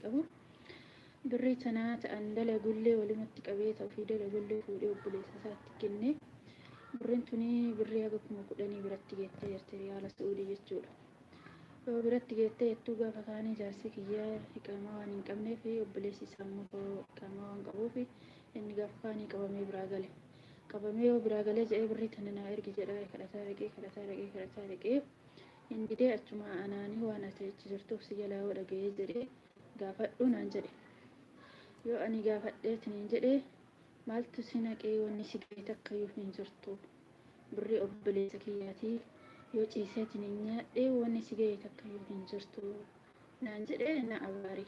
qabu. Birrii tanaa ta'an dalagullee walumatti qabee ta ofii dalagullee fuudhee obboleessa isaatti kenne. Birriin tuni birrii haga 10,000 biratti geettee jirti, riyaala Su'uudii jechuudha. Yoo biratti geettee jettuu gaafa kaanii jaarsi kiyyaa iqaamaa waan hin qabneef, obboleessi isaa immoo iqaamaa waan qabuuf, inni gaafa kaanii qabamee biraa gale. Qabamee yoo biraa galee jedhee birrii tana naa ergi jedhaa kadhataa dhaqee, kadhataa dhaqee, kadhataa dhaqee hin didee. Achuma anaanii waan ati achi jirtuuf si jalaa yoo dhaga'ee jedhee gaafadhu naan jedhe. Yoo ani gaafadheetiniin jedhe, maaltu si naqee, wanni si ga'e takkayyuu hin jirtu. Birrii obboleessa kiyyaatii yoo ciiseetiniin nyaadhe wanni si ga'e takkayyuu hin jirtu naan jedhe, na abaare.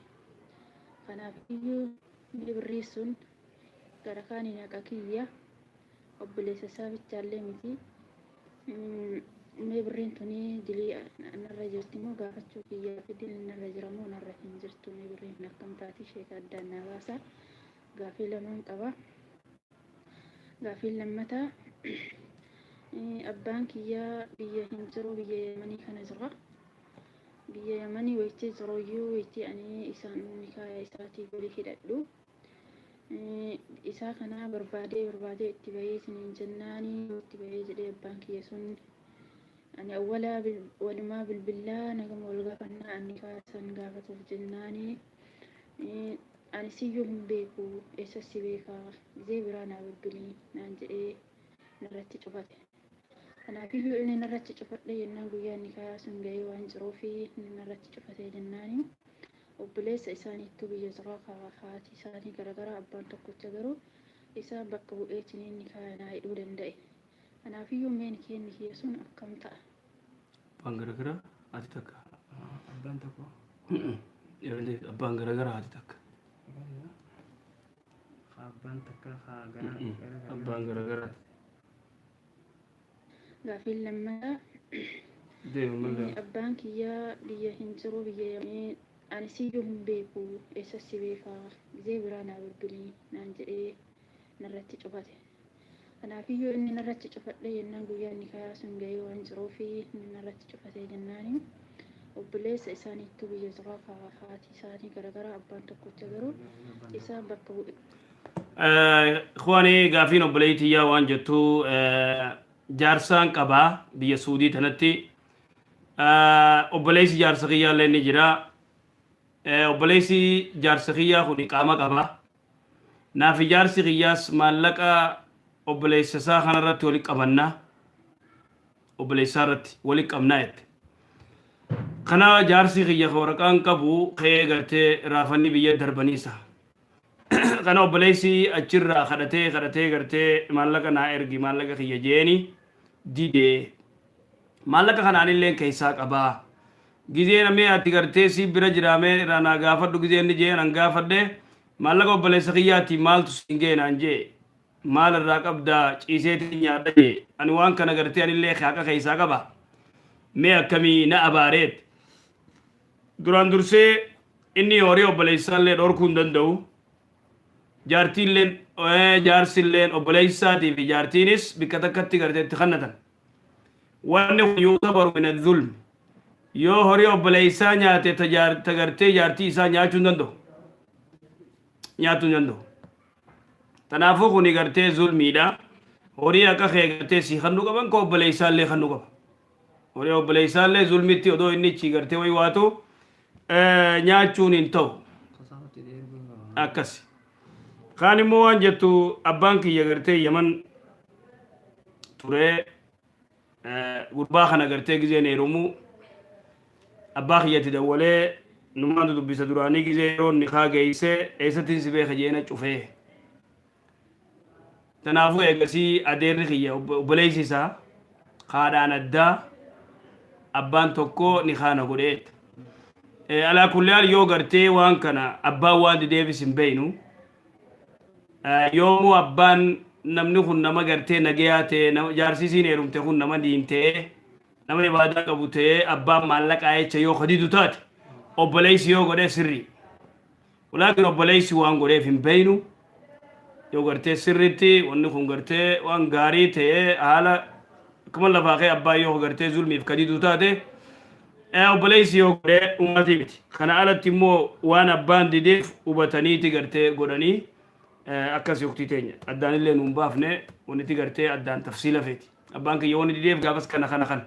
Kanaaf iyyuu mee birrii sun gara kaaniin haqa kiyya, obboleessa isaa bichaallee miti. Mee birriin tuni dilii narra jirti moo, gaafachuu kiyyaa fi diliin narra jira moo narra hin jirtu? Mee birriin kun akkam taati? Sheeka addaan naa baasa. Gaafii lamaan qaba. Gaafiin lammataa, abbaan kiyyaa biyya hin jiru, biyya Yamanii kana jira. Biyya Yamanii wayitee jiruyyuu, wayitee ani isaan nikaaya isaatii walii hidhadhu. Isaa kana barbaadee barbaadee itti bahee isiniin jennaanii, yoo itti bahee jedhee abbaan kiyya sun ani awwala walumaa bilbillaa nagama wal gaafannaa, ani nikaaya san gaafatuuf jennaanii, ani siyyuu hin beeku, eessa si beekaa, gizee biraa naa bilbilii naan jedhee narratti cufate. Kanaafiyyuu inni narratti cufadhe jennaan, guyyaan nikaayaa sun gahee waan jiruufi inni narratti cufate jennaanii, obboleessa isaaniittuu biyya jiraa, haati isaanii garagaraa, abbaan tokkocha, garuu isaan bakka bu'eetiin nikaaya naa hidhuu danda'e. Kanaafiyyuu mee nikeenni kiyya sun akkam ta'a? Abbaan garagaraa, haati takka. Abbaan tokko. Abbaan garagaraa, haati takka. Abbaan takka haa gara gara. Abbaan garagaraa. Gaafiin lammataa, Deema malee. abbaan kiyyaa biyya hin jiru, biyya Yamanii, ani siyyuu hin beeku, eessa si beekaa, gizee biraa naa bilbilii naan jedhee narratti cufate. Kanaafiyyuu inni narratti cufadhe jennaan, guyyaan nikaayaa sun gahee waan jiruufi inni narratti cufate jennaanii, obboleessa isaaniittuu biyya jiraa, haati isaanii garagaraa, abbaan tokkocha, garuu isaan bakka bu'e. Ikhwaanii, gaafiin obboleettii waan jettu, jaarsaan qabaa biyya Suudii tanatti, obboleessi jaarsa kiyyaallee ni jira. Obboleessi jaarsa kiyyaa kun iqaama qaba. Naaf ijaarsi kiyyaas maallaqa obboleessa isaa kanarratti wali qabanna. Obboleessaa irratti wali qabnaa jette. Kana jaarsi kiyya ka waraqaan qabu ka'ee gartee raafanii biyya darbaniisa. Kana obboleessi achirraa kadhatee kadhatee gartee maallaqa naa ergi, maallaqa kiyya jeeni didee. Maallaqa kanaanillee keessaa qabaa. Gizee namni ati gartee si bira jiraamee irraa naa gaafadhu gizee inni jee an gaafadhe, maallaqa obboleessa kiyyaati maaltu siin ga'e naan jee, maal irraa qabdaa, ciiseetiin nyaadha jee. Ani waan kana gartee anillee haqa keessaa qaba, mee akkamii, na abaareet. Duraan dursee inni horii obboleessaallee dhorkuu hin danda'u. Jaartiilleen, jaarsilleen, obboleessaatii fi jaartiinis bikka takkatti gartee itti kannatan. Wanni kun yuutabaru min adh-dhulm. Yoo horii obboleessaa nyaate, ta gartee jaartii isaa nyaachuu hin danda'u. Nyaachuu hin danda'u. Kanaafuu kuni gartee zulmiidha. Horii akka kee gartee sii kannuu qaban, ka obboleessaallee kannuu qaba. Horii obboleessaallee zulmitti odoo inni ichi gartee wayi waatu nyaachuun hin ta'u. Akkas. Kaan immoo waan jettu, abbaan kiyya gartee Yaman turee, gurbaa kana gartee gizeen heerumuu abbaa kiyyatti dawwalee numaantu dubbisa duraanii, gizee yeroo nikaa geessee eessattiin si beeka jeena cufee. Kanaafuu eegasii adeerri kiyya, obboleessi isaa haadhaan addaa abbaan tokko nikaa na godhee. Alaa kulli haal yoo gartee waan kana abbaan waan dideefis hin beeynu. Yoomuu abbaan namni kun nama gartee nagayaa ta'e, jaarsisiin heerumte kun nama diin ta'e, nama ibaadaa qabu ta'e, abbaan maallaqaa jecha yoo kadidu taate, obboleessi yoo godhe sirrii. Walaakin obboleessi waan godheef hin beeynu. Yoo gartee sirriitti wanni kun gartee waan gaarii ta'e, haala akkuma lafaa kee abbaa yoo gartee zulmiif kadidu taate, Obboleessi yoo godhe uummatii miti. Kana alatti immoo waan abbaan dideef hubataniiti gartee godhanii akkas yoktii teenya. Addaan illee nuun baafne wanti gartee addaan tafsiila feeti. Abbaan kiyya wanni dideef gaafas kana kana kana.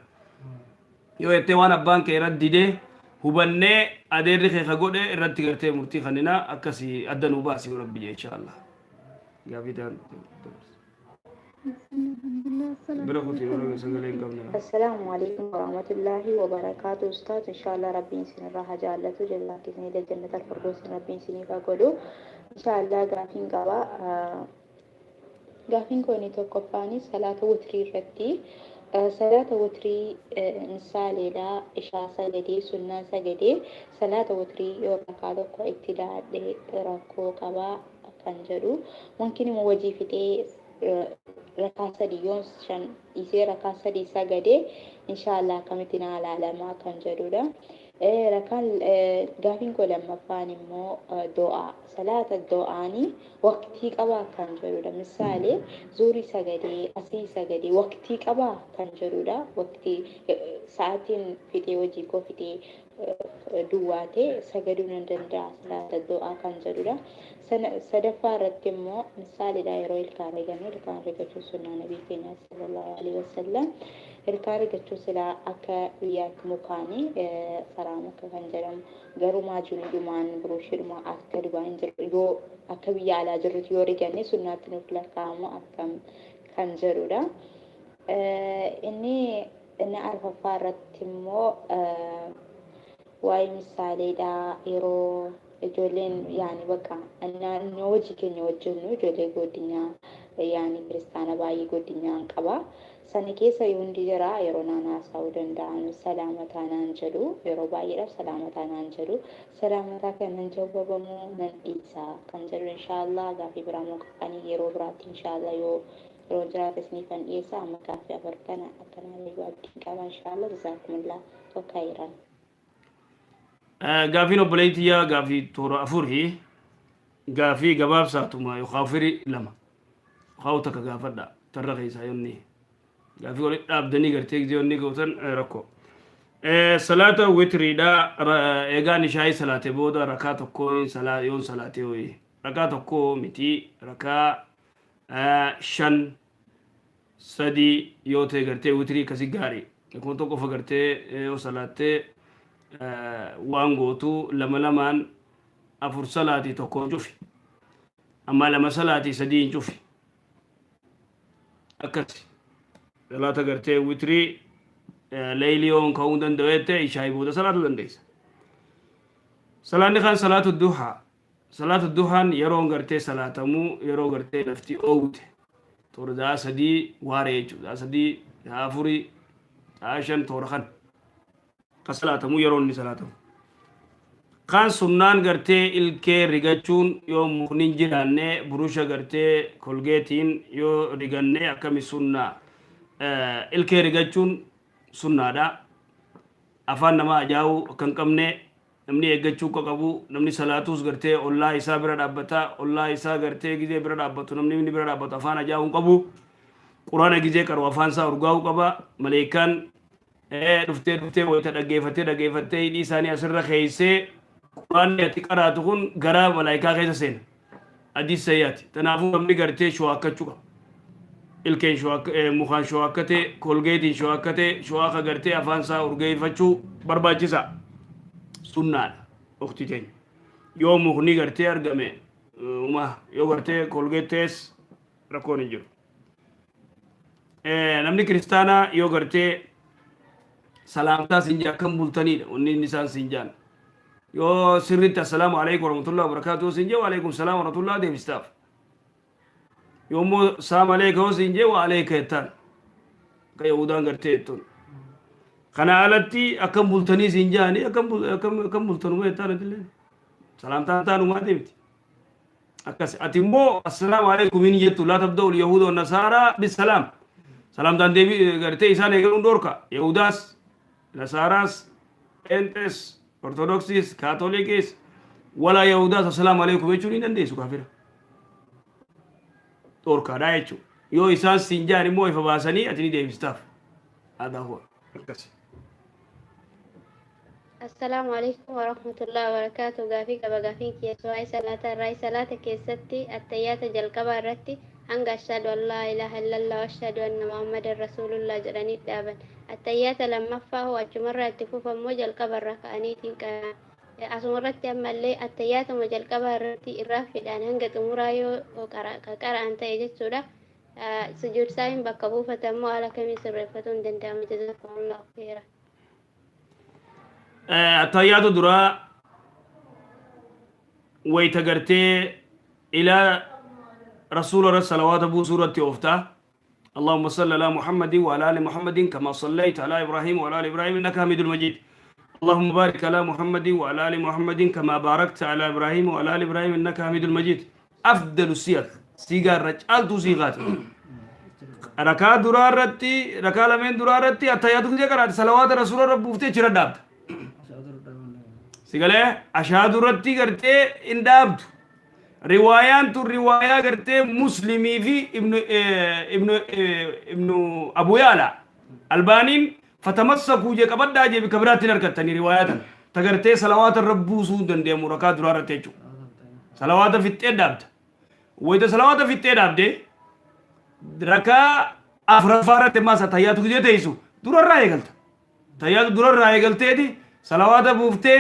Yoo jettee waan abbaan kee irratti didee hubannee adeerri kee ka godhe irratti gartee murtii kanninaa akkasii adda nuu baasi yoo rabbi jee insha Allah. Gaafii ta'an. Bira kutii yoo sagalee hin qabne. Assalaamu alaikum warahmatullaahi wabarakaatu. Ustaaz, inshaallah rabbiin isinirraa haa jaallatu, jazaa keessanii jannatal firdoosin rabbiin isiniif haa godhu. Inshaallah gaafiin qaba. Gaafiin koo inni tokkoffaan salaata witrii irratti. Salaata witrii misaaleedha. Ishaa sagadee, sunnaa sagadee, salaata witrii yoo rakaa tokko itti daadhe rakkoo qabaa kan jedhu. Wankin immoo wajii fixee rakaa sadi yoon shan dhiisee rakaa sadi sagadee inshaallah akkamitti naa ilaalamaa kan jedhudha. Rakaan gaafiin koo lammaffaan immoo du'aa, salaata du'aanii waqtii qabaa kan jedhudha. Misaalee zuurii sagadee, asii sagadee waqtii qabaa kan jedhudha. Waqtii sa'aatiin fixee, hojii koo fixee duwwaatee sagaduu nan danda'a salaata du'aa kan jedhudha. Sadaffaa irratti immoo misaaleedha, yeroo ilkaan rigannu, ilkaan rigachuun sunnaa nabii keenyaa sallallahu alaihi wasallam. Ilkaan rigachuu silaa akka biyyaatti mukaanii saraamaka kan jedhamu, garuu maajuniidhumaan buruushiidhuma akka Dubaa hin jiru, yoo akka biyya alaa jirrutti yoo riganne sunnaatti nuuf lakkaa'amu akkam kan jedhudha. Inni arfaffaa irratti immoo waa'ee misaaleedha, yeroo ijoolleen yaani bakka naannoo hojii keenya hojjennu ijoollee godinyaa yaani kiristaana baay'ee godinyaan qaba. Sana keessa hundi jira, yeroo naan haasa'uu danda'an salaamataa naan jedhu, yeroo baay'eedhaaf salaamataa naan jedhu, salaamataa kan nan jawwabamu nan dhiisa kan jedhu. Inshaallah gaafii biraa moo qabanii yeroo biraatti inshaallah yoo yeroo jiraate isiniifan dhiyeessa. Amma gaaffii afur kana akkanaa beekuu abdiin qaba inshaallah. Jazaakumullah khayran. Gaafiin obboleetiyyaa gaafii toora afurii, gaafii gabaabsaatuma yookaan firii lama yookaan takka gaafadha tarra keessaa yonni gaafii walitti dhaabdanii gartee gisee yonni gootan rakkoo. Salaata witriidha eegaan ishaayii salaate booda rakaa tokko yoon salaate hoyi rakaa tokko miti, rakaa shan sadii yoo ta'e gartee witrii akkasii gaarii. Akkuma tokko qofa gartee yoo salaattee waan gootu lama lamaan afur salaatii tokko hin cufi. Amma lama salaatii sadii hin cufi. Akkas salaata gartee witrii leeylii yoon ka'uu hin danda'u jettee ishaayii booda salaatuu dandeessa. Salaanni kaan salaatu duhaa. Salaatu duhaan yeroon gartee salaatamuu yeroo gartee lafti oowwite. Toora sa'a 3 waaree jechuudha. Sa'a 3, sa'a 4, sa'a 5 toora kan. Ka salaatamuu yeroo inni salaatamu. Kaan sunnaan gartee ilkee rigachuun yoo mukni hin jiraanne burusha gartee kolgeetiin yoo riganne akkami sunnaa. Ilkee rigachuun sunnaadha. Afaan namaa ajaa'uu akka hin qabne namni eeggachuu akka qabu, namni salaatuus gartee ollaa isaa bira dhaabbata, ollaa isaa gartee gizee bira dhaabbatu, namni inni bira dhaabbatu afaan ajaa'uu hin qabu. Quraana gizee qaru afaan isaa urgaa'uu qaba. Maleekaan dhuftee dhuftee wayita dhaggeeffattee dhaggeeffattee hidhii isaanii asirra keeysee quraanni ati qaraatu kun gara malaayikaa keessa seena. Hadiis sayyaati. Kanaafuu namni gartee showaakkachuu qaba. Ilkeen mukaan showaakkatee, kolgeetiin showaakkatee, showaaka gartee afaan isaa urgeeffachuu barbaachisa. Sunnaadha ukti teenya. Yoo mukni gartee argame uma yoo gartee kolgeettees rakkoon hin jiru. Namni kiristaanaa yoo gartee salaamtaa siin jee akkam bultaniidha wanni inni isaan siin jaan. Yoo sirriitti assalaamu alaikum warahmatullahi wabarakatuh siin jee, wa alaikum salaam warahmatullahi deebistaaf. Yoo immoo saam aleeka yoo siin jee, wa aleeka jettaan. Akka Yahudaan gartee jettuun. Kana alatti akkam bultanii siin jaanii akkam bultanuma jettaan atillee. Salaamtaan taanumaa deemti. Akkas ati immoo assalaamu alaikum hin jettu. Laa tabda'u yahuuda wa nasaaraa bisalaam. Salaamtaan deebii gartee isaan eegaluun dhorka. Yahudaas, Nasaaraas, Pheenxees, Ortodoksiis, Kaatolikiis, walaa Yahudaas assalaamu alaikum jechuun hin dandeessu kaafira. Dhorkaadha jechuudha. Yoo isaan siin jaan immoo ifa baasanii ati ni deebistaaf. Aadaa huwa akkas. Assalaamu alaikum warahmatullahi wabarakatuh. Gaafii qaba. Gaafiin kiyya waa'ee salaata irraa. Salaata keessatti attayyaata jalqabaa irratti hanga ashhadu an laa ilaaha illallah wa ashhadu anna muhammadan rasuulullah jedhanii dhaaban. Attayyaata lammaffaa hoo achumarraa itti fufammoo jalqabarraa ka'aniitiin qara. Asumarratti ammallee attayyaatuma jalqabaa irratti irraaffiidhaan hanga xumuraa yoo qara'an ta'e jechuudha. Sujuud saahiin bakka buufatammoo haala kamiin sirreeffatuun danda'ama? Jazakumullahu khairan. Attayyaatu duraa wayta gartee ilaa rasuula irra salawaata buusuu irratti ooftaa. اللهم صل على محمد وعلى ال محمد كما صليت على ابراهيم وعلى ال ابراهيم انك حميد مجيد، اللهم بارك على محمد وعلى ال محمد كما باركت على ابراهيم وعلى ال ابراهيم انك حميد مجيد. افضل الصيغ، صيغه رجالت صيغات. Rakaa duraa irratti, rakaa lameen duraa irratti attayaatu gisee qaraate salawaata rasuula irra buuftee jira dhaabda. Sigalee ashaadu irratti gartee hin dhaabdu. Riwaayaan tun riwaayaa gartee Muslimii fi ibnu Abu Yaala. Albaaniin fatamassakuu jee qabadhaa jee bika biraatti hin argattanii riwaayaa tana. Ta gartee salawaata irra buusuu hin danda'amu rakaa duraa irratti jechuudha. Salawaata fixxee dhaabda. Wayita salawaata fixxee dhaabde rakaa afuraffaa irratti ammaas attayyaatu gisee teessu durarraa eegalta. Tayyaatu durarraa eegalteeti salawaata buuftee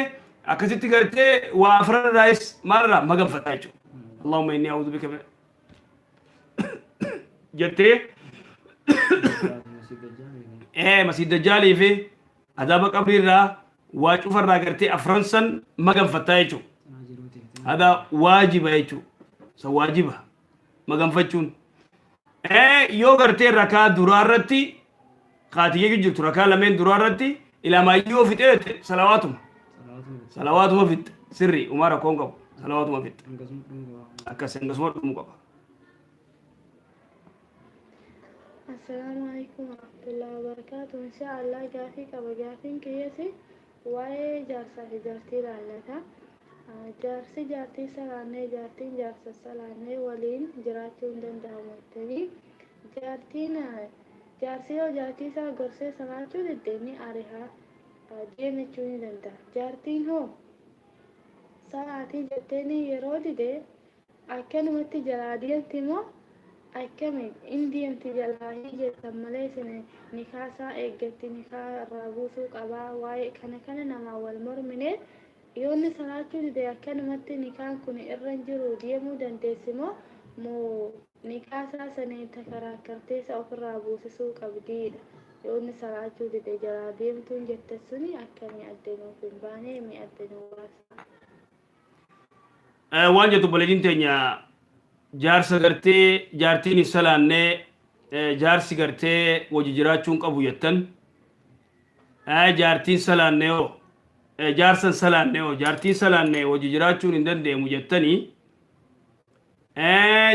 akkasitti gartee waa afranirraayis maalirraa maganfataa jechuudha. Allahumma inni a'uudhu bika jettee masii dajjaalii fi adaaba qabriirraa waa cufarraa gartee afran san maganfattaa jechuudha. Hada waajiba jechuudha. San waajiba maganfachuun. Yoo gartee rakaa duraa irratti kaatiyyee jirtu, rakaa lameen duraa irratti ilaamaa yoo fixee jette salawaatuma. Salawaatuma fixxe sirri umaa rakkoon qabu salawaatuma fixxe. Akkas hangasuma dhumuu qaba. Assalaamu alaikum warahmatullahi wabarakatuh. Insha Allah gaafii qaba. Gaafiin kiyyasi waa'ee jaarsaa fi jaartii ilaallata. Jaarsi jaartii salaannee, jaartiin jaarsa salaannee waliin jiraachuu hin danda'amu jettanii, jaartiin jaarsi yoo jaartii isaa gorsee salaachuu didde ni ariha, deemechuu ni danda'a. Jaartiin hoo salaatii jetteeni yeroo dide akkanumatti jalaa deemti moo akkami? In deemti jalaa hii jettan malee isin nikaa isaa eeggatti nikaa irraa buusuu qabaa? Waa'ee kana kana namaa wal mormine. Yoo inni salaachuu dide akkanumatti nikaan kun irra hin jiru deemuu dandeessi moo moo nikaa isaa saniin takaraakkartee isa ofirraa buusisuu qabdiidha? Yoo inni salaachuu dide jalaa deemtuun jette suni akkamii? Adda nuuf hin baane, mi adda nuu baasa. Waan jettu obboleettiin teenya, jaarsa gartee jaartiin hin salaannee jaarsi gartee wajji jiraachuu hin qabu jettan. Jaartiin salaanne hoo, jaarsa hin salaanne hoo, jaartiin salaanne wajji jiraachuun hin danda'amu jettanii,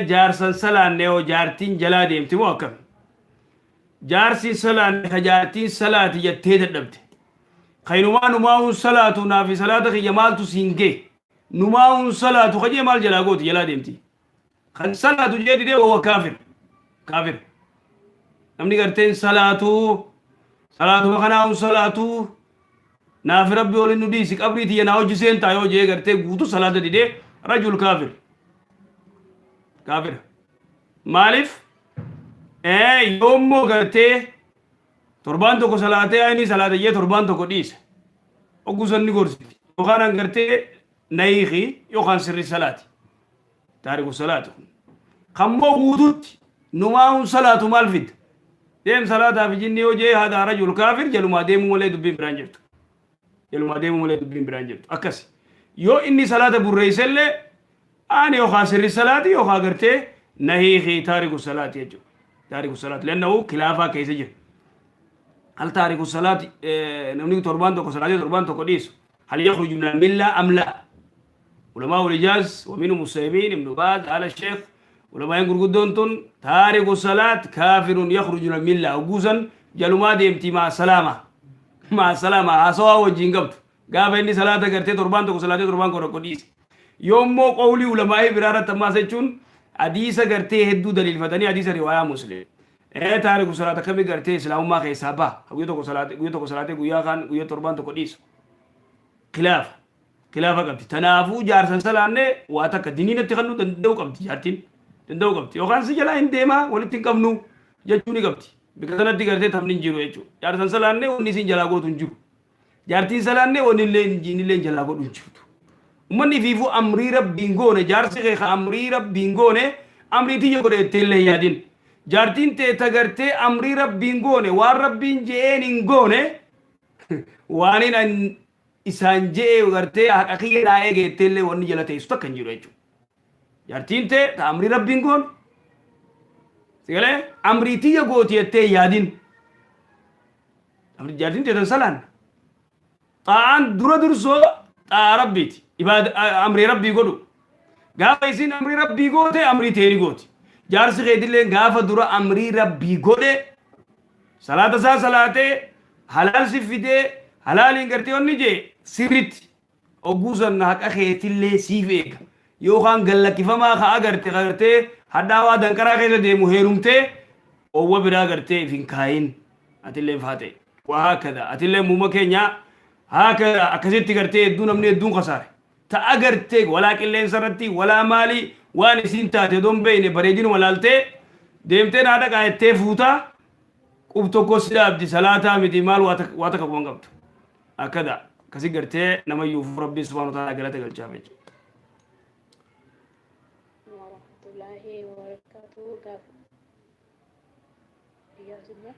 jaarsa hin salaanne hoo jaartiin jalaa deemti moo akkami? Jaarsi hin salaanne ka jaartiin salaati jettee dadhabde. Ka inumaa numaa'uun salaatu naafi salaata kiyya maaltu siin gee? Numaa'uun salaatu ka jee maal jalaa gooti? Jalaa deemti. Kan salaatu jee didee wahuwa kaafir. Kaafir. Namni garteen salaatu salaatuma kanaa'uun salaatu naafi rabbi olin nu dhiisi qabrii tiyya naa hojii seentaa yoo jee gartee guutuu salaata didee rajul kaafir. Kaafira. Maaliif? Yoommoo gartee torbaan tokko salaatee ayinii salaata jee torbaan tokko dhiise. Oguu san ni gorsiti. Yookaan hangartee nayiiki yookaan sirri salaati. Taariku salaati kun. Kammoo guututti numaa'uun salaatu maal fidda? Deem salaataa fi jinni yoo jee haadha rajul kaafir, jalumaa deemuu malee dubbiin biraan jirtu. Jalumaa deemuu malee dubbiin biraan jirtu. Akkasi. Yoo inni salaata burreessellee ani yookaan sirri salaati yookaan gartee nahiiki taariku salaati jechuudha. Taariku salaati. Lannahu kilaafaa keessa jira. Hal taariku salaati namni torbaan tokko salaatee torbaan tokko dhiisu hal yakhruju min al-milla am la? Ulamaa ul-Ijaaz wa minhum Usaymiin, Ibn Baaz, Ala Sheekh, ulamaa'in gurguddoon tun taariku salaat kaafirun yakhruju min al-milla ogguusan jalumaa deemti, maa salaama maa salaama haasawaa wajjin qabdu gaafa inni salaata gartee torbaan tokko salaatee torbaan tokko dhiise. Yoommoo qawlii ulamaa'ii biraa irratti ammaas jechuun hadiisa gartee hedduu daliilfatanii, hadiisa riwaayaa Muslim taariku salaata akkamii gartee islaamummaa keessaa baha? Guyya tokko salaate, guyya tokko salaatee guyyaa kaan guyya torbaan tokko dhiisu. Khilaafa. Khilaafa qabdi. Tanaafuu jaarsan salaanne waa takka diniinatti kennuu danda'uu qabdi jaartiin. Danda'uu qabdi. Yookaan si jalaa hin deemaa walitti hin qabnu jechuu ni qabdi. Bika sanatti gartee taphni hin jiru jechuudha. Jaarsan salaanne wanni isin jalaa gootu hin jiru. Jaartiin salaanne wanni illee illee jalaa godhu hin jirtu. Ummanni fiifuu amrii rabbiin goone, jaarsi kee ka amrii rabbiin goone amrii tiyya godhe jettee illee hin yaadin. Jaartiin tee ta gartee amrii rabbiin goone, waan rabbiin je'een hin goone, waanin an isaan je'e gartee haqa kiyya naa eege jettee illee wanni jala teessu takka hin jiru jechuudha. Jaartiin tee ta amrii rabbiin goone sigalee amrii tiyya gooti jettee hin yaadin. Amrii jaartiin tee tan salaan xaa'aan dura dursoo xaa'a rabbiiti. Ibaada amrii rabbii godhu. Gaafa isin amrii rabbii goote amrii tee ni gooti. Jaarsi keetillee gaafa dura amrii rabbii godhe, salaata isaa salaatee halaal si fidee halaaliin gartee onni jee sirritti ogguu san haqa keetillee siif eega. Yookaan gallakkifamaa ka agarte gartee hadhaawaa danqaraa keessa deemu heerumtee owwa biraa gartee if hin kaayin atillee faate. Waa hakada atillee muuma keenya haaka akkasitti gartee hedduu namni hedduun kasaare. Ta agartee walaa qilleensa irratti walaa maalii waan isiin taate odoo hin beekne bareedinuma laaltee deemtee naa dhaqaa jettee fuutaa, qub tokko si dhaabdi, salaataa miti maal waa takka quban qabdu. Akkada akkasi gartee nama yuufu rabbiin subhaanahu wa ta'ala galata galchaaf jechuudha. Warahmatullahi wabarakatuh. Gaafa biyyaas immoo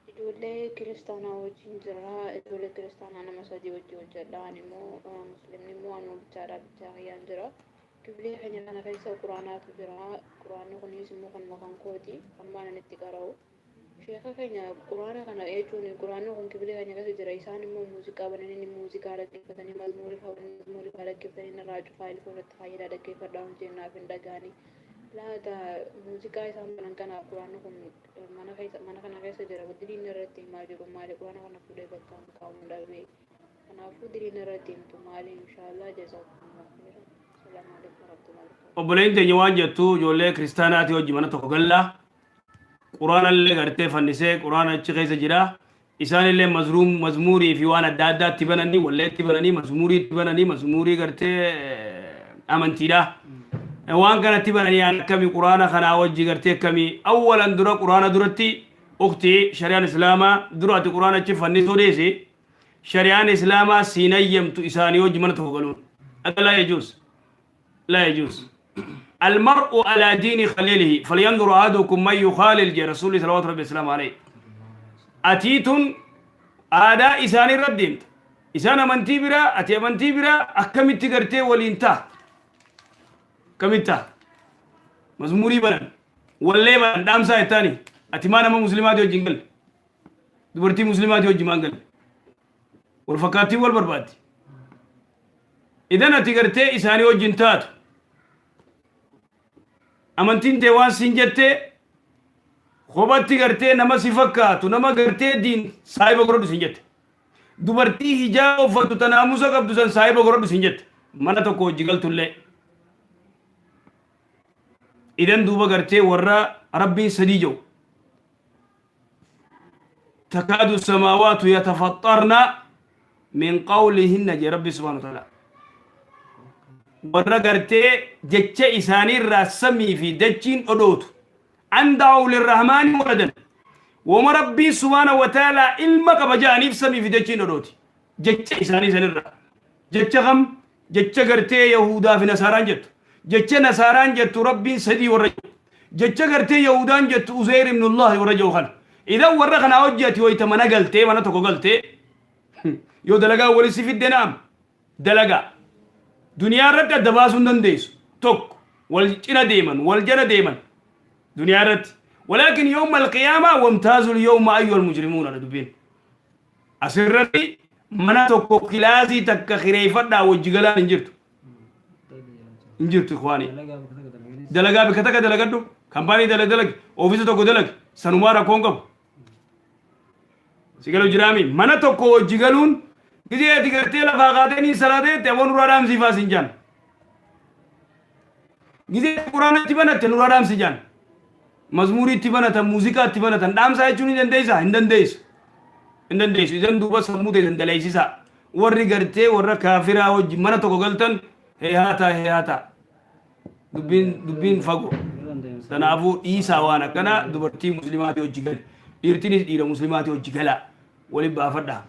ijoollee kiristaanaa wajjin jira. Ijoollee kiristaanaa nama sadii wajjin hojjedha. Ani immoo muslimni immoo anuma bichaadha, bichaa kiyyaan jira. Kifilee keenya kana keessa quraanaatu jira. Quraanni kunis immoo kanuma kan kooti. Kanumaan ani itti qara'u. Sheeka keenya quraana kana jechuun quraanni kun kifilee keenya keessa jira. Isaan immoo muuziqaa bananii muuziqaa dhaggeeffatanii, mazmuurii fa'aa mazmuurii fa'aa dhaggeeffatanii, irraa cufaa ilfoon irratti faayyadaa dhaggeeffadhaa hojjennaaf hin dhaga'anii. Laata muuziqaa isaan banan kanaaf quraanni kun mana keessa mana kana keessa jira. Diliin irratti himaa jiru maali? Quraana kana fuudhee bakka hin kaa'uun dhabe. Kanaafuu diliin irratti himtu maali? Inshaallah, jazaakumullahu khairan. Salaamu alaikum warahmatullahi wabarakatuh. Obboleen teenya waan jettu, ijoollee kiristaanaati wajji mana tokko gallaa, quraanallee gartee fannisee quraana achi keessa jira. Isaanillee mazruum mazmuurii fi waan adda addaa itti bananii, wallee itti bananii, mazmuurii itti bananii, mazmuurii gartee amantiidha. Waan kana itti bananii aan akkami quraana kanaa wajji gartee akkamii? Awwalan dura quraana duratti, ukti, shari'aan islaamaa dura ati quraana achi fannisuu dhiisi, shari'aan islaamaa siin hayyamtu isaanii wajji mana tokko galuun akka laa yajuuz, laa yajuuz. المرء على دين خليله فلينظر أحدكم من يخالل جاء رسول صلوات ربي السلام عليه. Atiitun aadaa isaanii irra deemta, isaan amantii biraa, ati amantii biraa, akkamitti gartee waliin ta'a? Akkamitti ta'a? Mazmuurii banan, wallee banan, dhaamsaa jettaani, ati maa nama muslimaati wajjin galle? Dubartii muslimaati wajjin maan galle? Wal fakkaattii wal barbaaddi. Idan ati gartee isaanii wajjin taatu, amantiin tee waan siin jettee kophatti gartee nama si fakkaatu, nama gartee diin saahiba godhadhu siin jette. Dubartii hijaaba uffattu, ta naamusa qabdu san saahiba godhadhu siin jette, mana tokko hojii galtullee. Idan duuba gartee warra rabbiin sadii jedhu, تكاد السماوات يتفطرن من قولهن جee rabbi subhanahu wa ta'ala, warra gartee jecha isaanii irraa samii fi dachiin dhodhootu, أن دعوا للرحمن ولدا, wama rabbiin subhaanahu wa ta'ala ilma qaba ja'aniif samii fi dachiin dhodhooti jecha isaanii sanirraa. Jecha kam? Jecha gartee yahudaa fi nasaaraan jettu, jecha nasaaraan jettu rabbiin sadii warra jedhu, jecha gartee yahudaan jettu Uzeyr ibnullahi warra jedhu kana. Idan warra kanaa hojjeti wayta mana galtee, mana tokko galtee yoo dalagaa wali si fidde, naam, dalagaa duniyaa irratti adda baasuu hin dandeessu. Tokko wal cina deeman, wal jala deeman duniyaa irratti, ولكن يوم القيامة وامتازوا اليوم أيها المجرمون dubbiin asirratti mana tokko kilaasii takka kireeffadhaa wajji galaan hin jirtu, hin jirtu, ikhwaanii. Dalagaa bakka takka dalagadhu, kampaanii dalag, oofisa tokko dalagi, sanumaa rakkoon qabu si galu jiraami. Mana tokko wajji galuun gizee ati gartee lafaa kaatee ni salaatee jette, aboo nurraa dhaamsiifaa sin jaan. Gizee quraana itti banatte, nurraa dhaamsi jaan. Mazmuurii itti banatan, muuziqaa itti banatan, dhaamsaa jechuun ni dandeessaa? Hin dandeessu, hin dandeessu. Idan duuba sammuu teessan daleessisaa. Warri gartee warra kaafiraa wajji mana tokko galtan heehaataa heehaataa. Dubbiin dubbiin fagoo. Kanaafuu dhiisaa waan akkanaa dubartii muslimaatii hojii gali. Dhiirtinis dhiira muslimaatii hojii galaa. Wali baafadha.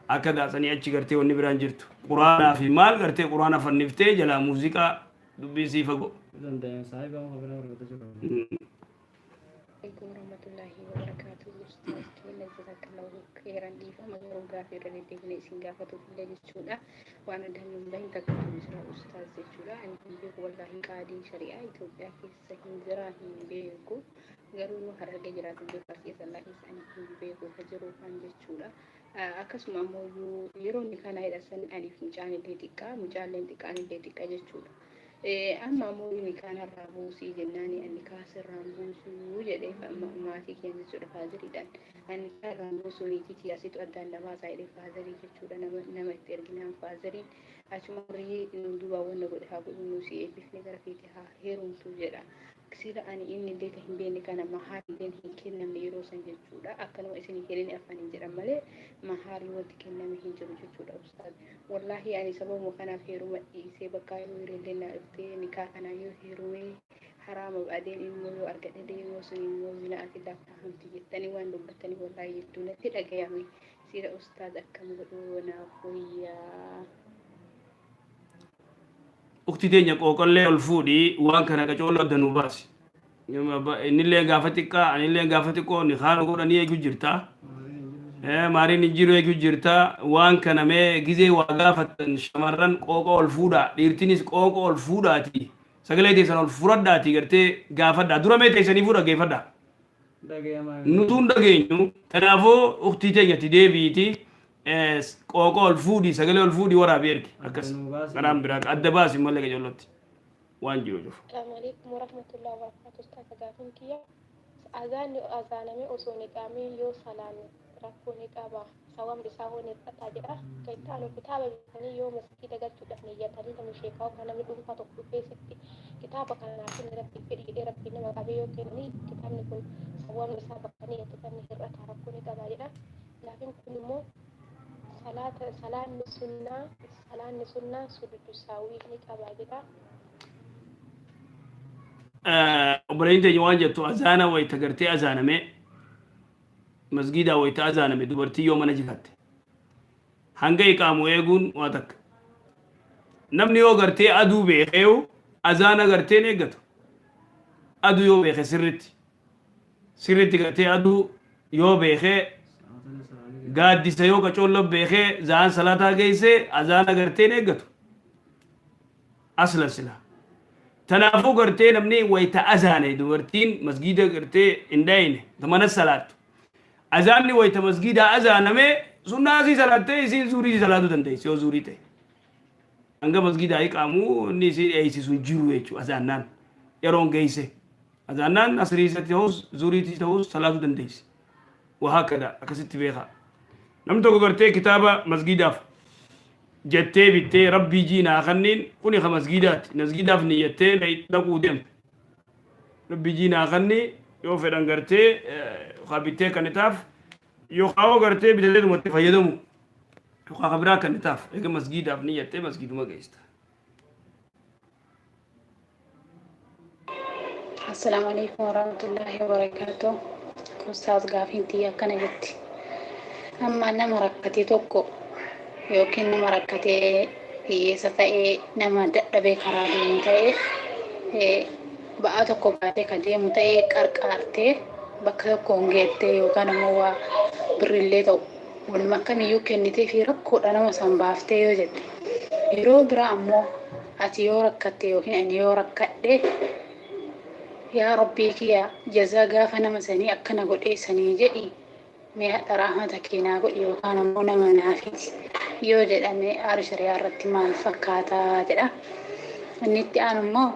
Akka daasanii achi gartee wanni biraan jirtu. Quraanaa fi maal gartee quraana fanniftee jalaa muuziqaa dubbiin sii fagoo. Alaikum warahmatullahi wabarakatuh. Ustaaz keenya jazakallahu khairan dhiifama yeroo gaafii irra deddeebine isin gaafatuuf illee jechuudha. Waan addaan hin bahin takkatu jira ustaaz jechuudha. Ani hin beeku wallaahi qaadiin shari'aa Itoophiyaa keessa hin jira hin beeku. Garuu nu hararge jiraatu beeku arsii sallaa keessa ani hin beeku ka jiru kan jechuudha. Akkasuma ammoo yeroo inni kana hidhasan aniif mucaan illee xiqqaa mucaan illee xiqqaan illee xiqqa jechuudha. Amma ammoo nikaa narraa buusii jennaani ani nikaa sirraan buusuu jedhee maatii keenya jechuudha faaziriidhaan. Ani nikaa irraan buusuu niitii tiyya asitu addaan na baasaa jedhee faazarii jechuudha nama nama itti erginaan faazariin achuma warri nu duubaan wanna godhe haa godhu nu si eebbifne gara feete haa heerumtu jedha. Sila ani inni illee ka hin beekne kana mahaarilleen hin kennamne yeroo san jechuudha. Akkanuma isinii kennine afaaniin jedhan malee mahaarii wanti kenname hin jiru jechuudha ustaaz. Wallaahi ani sababuma kanaaf heeruma dhiisee bakkaa yoo hiriillee naa dhuftee nikaa kanaa yoo heerumee haraama ba'adeen immoo yoo argadhe deemoo sun immoo zina'aati lakkaa'amti jettanii waan dubbattanii wallaahi hedduu natti dhagayame. Sila ustaaz akkam godhuu naaf wayyaa. Ukti teenya qooqallee ol fuudhi waan kana qacooloo adda nu baasi. Innillee gaafa xiqqaa anillee gaafa xiqqoo ni haala godhanii eegu jirta. Maariin hin jiru eegu jirta. Waan kana mee gizee waa gaafattan shamarran qooqa ol fuudhaa dhiirtinis qooqa ol fuudhaati sagalee teessan ol furadhaati gartee gaafadhaa dura mee teessanii fuudha geeffadhaa. Nutuu hin dhageenyu. Kanaafuu uktii teenya itti deebi'iiti qooqa ol fuudhii sagalee ol fuudhii waraabi ergi. Akkas. Karaan biraa adda baasi malee qajeellotti waan jiru cufa. Assalamu alaikum warahmatullahi wabarakatuh. Ustaaza gaafiin kiyya azaanni azaanamee osoo hin iqaamin yoo salaanne rakkoo ni qaba. Sawabni isaa hoo ni hir'ataa jedha. Kan itti aanu kitaaba bitanii yoo masgiida galchuudhaaf niyyatanii namni sheekaa yookaan namni dhuunfaa tokko dhufee sitti kitaaba kana naa kenni rabbiif fedhi jedhee rabbiin nama qabee yoo kennanii kitaabni kun sawabni isaa bakka niyyate san ni hir'ataa rakkoo ni qaba jedha. Gaafiin kun immoo salaata salaanni sunnaa salaanni sunnaa sujuudu saawwii ni qaba jedha. Obboleeyyiin teenya waan jettu azaana wayita gartee azaanamee masgiidaa wayita azaaname dubartii yoo mana jiraatte hanga iqaamu eeguun waa takka. Namni yoo gartee aduu beekeeyu azaana garteen eeggatu. Aduu yoo beeke sirritti sirritti gartee aduu yoo beekee gaaddisa yoo qacoollo beekee za'aan salaataa geesse azaana garteen eeggatu. Asla sila. Tanaafuu gartee namni wayta azaane dubartiin masgiida gartee hin dhayne ta mana salaattu. Azaanni wayta masgiidaa azaaname sunnaa isii salaattee isiin zuurii isii salaatuu dandeessi yoo zuurii ta'e. Hanga masgiidaa iqaamu inni isii dheeysisu hin jiru jechuudha azaannaan yeroon geesse. Azaannaan asrii isatti ta'us zuuriitii ta'us salaatuu dandeessi. Wahaakada akkasitti beekaa. Namni tokko gartee kitaaba masgiidaaf jettee bittee rabbii jii naa kanniin kuni ka masgiidaati masgiidaaf niyyattee dhaquu deemte rabbii jii naa kanni yoo fedhan gartee ka bittee kannitaaf yookaan hoo gartee bitatee dhumatti fayyadamu yookaan ka biraa kannitaaf eega masgiidaaf niyyattee masgiiduma geessita. Assalaamu alaikum warahmatullaahi wabarakaatuh. Ustaaz gaafiin tiyya akkana jetti. Amma nama rakkate tokko yookiin nama rakkatee hiyyeessa ta'ee nama dadhabee karaa deemu ta'ee ba'aa tokko baatee ka deemu ta'ee qarqaartee bakka tokkoon geettee yookaan ammoo waa birrillee ta'u wanuma akkamiyyuu kennitee fi rakkoodha nama san baaftee yoo jette yeroo biraa ammoo ati yoo rakkatte yookiin ani yoo rakkadhe yaa rabbii kiyya jazaa gaafa nama sanii akkana godhee sanii jedhi mee hadha rahmata kee naa godhi yookaan ammoo nama naafiti yoo jedhame aara shari'aa irratti maal fakkaataa jedha. Inni itti aanu immoo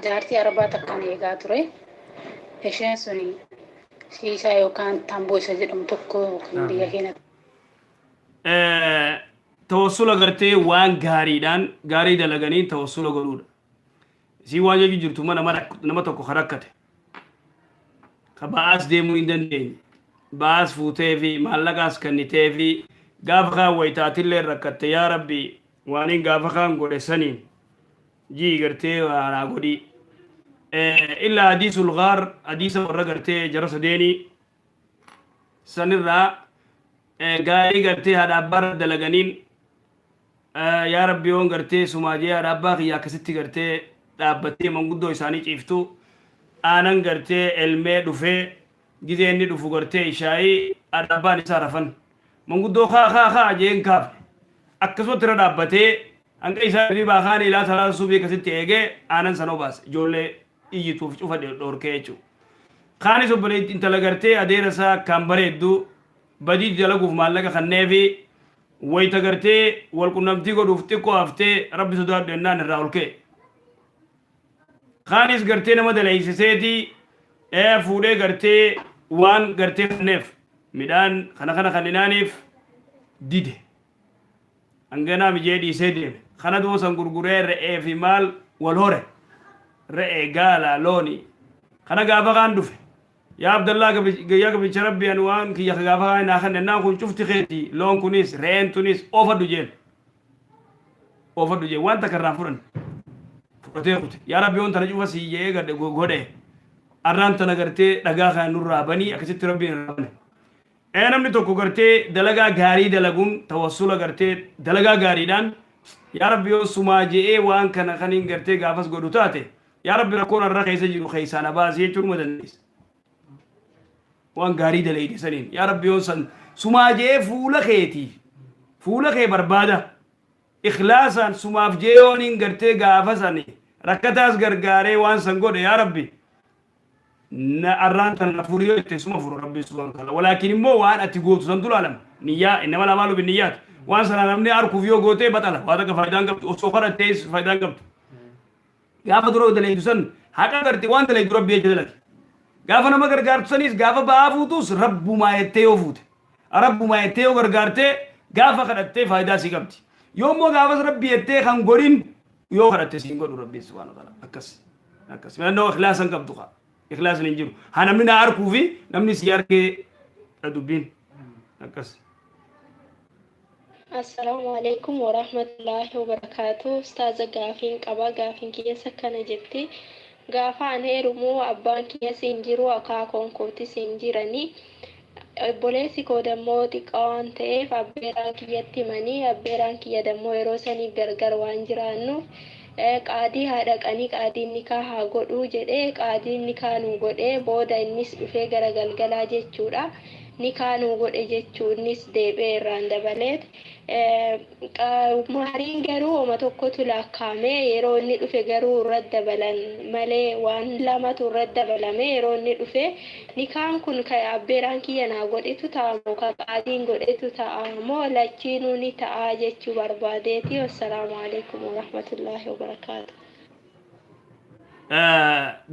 jaartii arabaa takkaan eegaa ture. Isheen suni shiishaa yookaan tamboo isa jedhamu tokko kan biyya keenya Tawassula gartee waan gaariidhaan gaarii dalaganii tawassula godhuudha. Isiin waan jechuu jirtu mana nama tokko ka rakkate ka ba'aas deemuu hin dandeenye ba'aas fuutee fi maallaqaas kennitee fi Gaafa kaan waytaatillee rakkatte, yaa Rabbi, waaniin gaafa kaan godhe saniin jii gartee naa godhii. Illaa hadiisul gaar, hadiisa warra gartee jara sadeenii sanirraa gaarii gartee haadha abbaarra dalaganiin, yaa Rabbi, yoon gartee sumaa jee haadha abbaa kiyya akkasitti gartee dhaabbattee manguddoo isaanii ciiftu aanan gartee elmee dhufee, gizee inni dhufu gartee ishaayii, haadha abbaan isaa rafan, manguddoo kaa kaa kaa jeen kaafne, akkasumatti irra dhaabbatee hanga isaa hirribaa kaan ilaa salaata subii akkasitti eegee aanan sana obaase, ijoollee iyyituuf cufa dhoorkee jechuudha. Kaanis obboleetti intala gartee adeera isaa akkaan bareeddu badii dalaguuf maallaqa kanneefi, wayita gartee wal qunnamtii godhuuf xiqqoo haftee Rabbi sodaadhu jennaan irraa ol ka'e. Kaanis gartee nama dalaysiseeti fuudhee gartee waan gartee kanneef midhaan kana kana kanninaaniif dide. Hanganaa mijee dhiisee deeme. Kana du'a san gurguree re'ee fi maal wal hore. Re'ee, gaala, looni. Kana gaafa kaan dhufe. Yaa Abdallaa, yaa gabricha Rabbi, ani waan kiyya ka gaafa kaan naa kenne naan kun cufti keeti, loon kunis re'een tunis oofadhu jeen. Oofadhu jeen, waan takka irraan fudhanne. Fudhatee kute. Yaa Rabbi, yoon tana cufa sii je'ee godhe, arraan tana gartee dhagaa kana nurraa banii, akkasitti Rabbiin irraa bane. Namni tokko gartee dalagaa gaarii dalaguun tawassula, gartee dalagaa gaariidhaan, yaa Rabbi, yoo sumaa je'ee waan kana kaniin gartee gaafas godhu taate, yaa Rabbi, rakkoon har'a keessa jiru keessaa na baasi jechuun numa dandeessa. Waan gaarii dalayde saniin, yaa Rabbi, yoon san sumaa je'ee fuula keetii fuula kee barbaada ikhlaasaan sumaaf je'ee yooniin gartee gaafa sani rakkataas gargaaree waan san godhe, yaa Rabbi, na arraan tana na furi yoo jette, suma furu Rabbiin subhaanahu wa ta'ala. Walaakin immoo waan ati gootu santu laalama. Niyyaa, innama lamaalu binniyyaat. Waan sana namni arkuuf yoo gootee baxala. Waa takka faayidaan qabdu. Osoo kadhattees faayidaan qabdu. Gaafa dura dalaydu san haqa garte waan dalaydu Rabbi jecha dalagi. Gaafa nama gargaartu sanis, gaafa ba'aa fuutus, Rabbumaa jettee yoo fuute. Rabbumaa jettee yoo gargaartee, gaafa kadhattee faayidaa sii qabdi. Yoo immoo gaafas Rabbi jettee kan godhin, yoo kadhatte siin godhu Rabbiin subhaanahu wa ta'ala. Akkas. Akkas. Filannoo ikhlaasa hin qabdu kaa. Ikhlaasni hin jiru. Haa namni na arkuu fi namni si arkee dubbiin. Akkas. Assalaamu alaikum warahmatullaahi wabarakaatu. Ustaaza, gaafiin qaba. Gaafiin kiyyas akkana jetti. Gaafa an heerumu abbaan kiyyas hin jiru, akaakoon kootis hin jirani. Obboleessi koo dammoo xiqqaa waan ta'eef abbeeraan kiyyatti himanii, abbeeraan kiyya dammoo yeroo sanii gargar waan jiraannuuf qaadii haa dhaqanii qaadiin nikaa haa godhuu jedhee, qaadiin nikaa nuu godhee, booda innis dhufee gara galgalaa jechuudha. Nikaa nuu godhe jechuu, innis deebi'ee irraan dabaleet. Maariin garuu homa tokkotu lakkaa'ame, yeroo inni dhufe garuu irratti dabalan malee waan lamatu irratti dabalame. Yeroo inni dhufe nikaan kun ka abbeeraan kiyya naa godhetu ta'a moo ka qaadiin godhetu ta'a moo lachiinuu ni ta'a jechuu barbaadeeti. Wassalaamu alaikum warahmatullaahi wabarakaatu.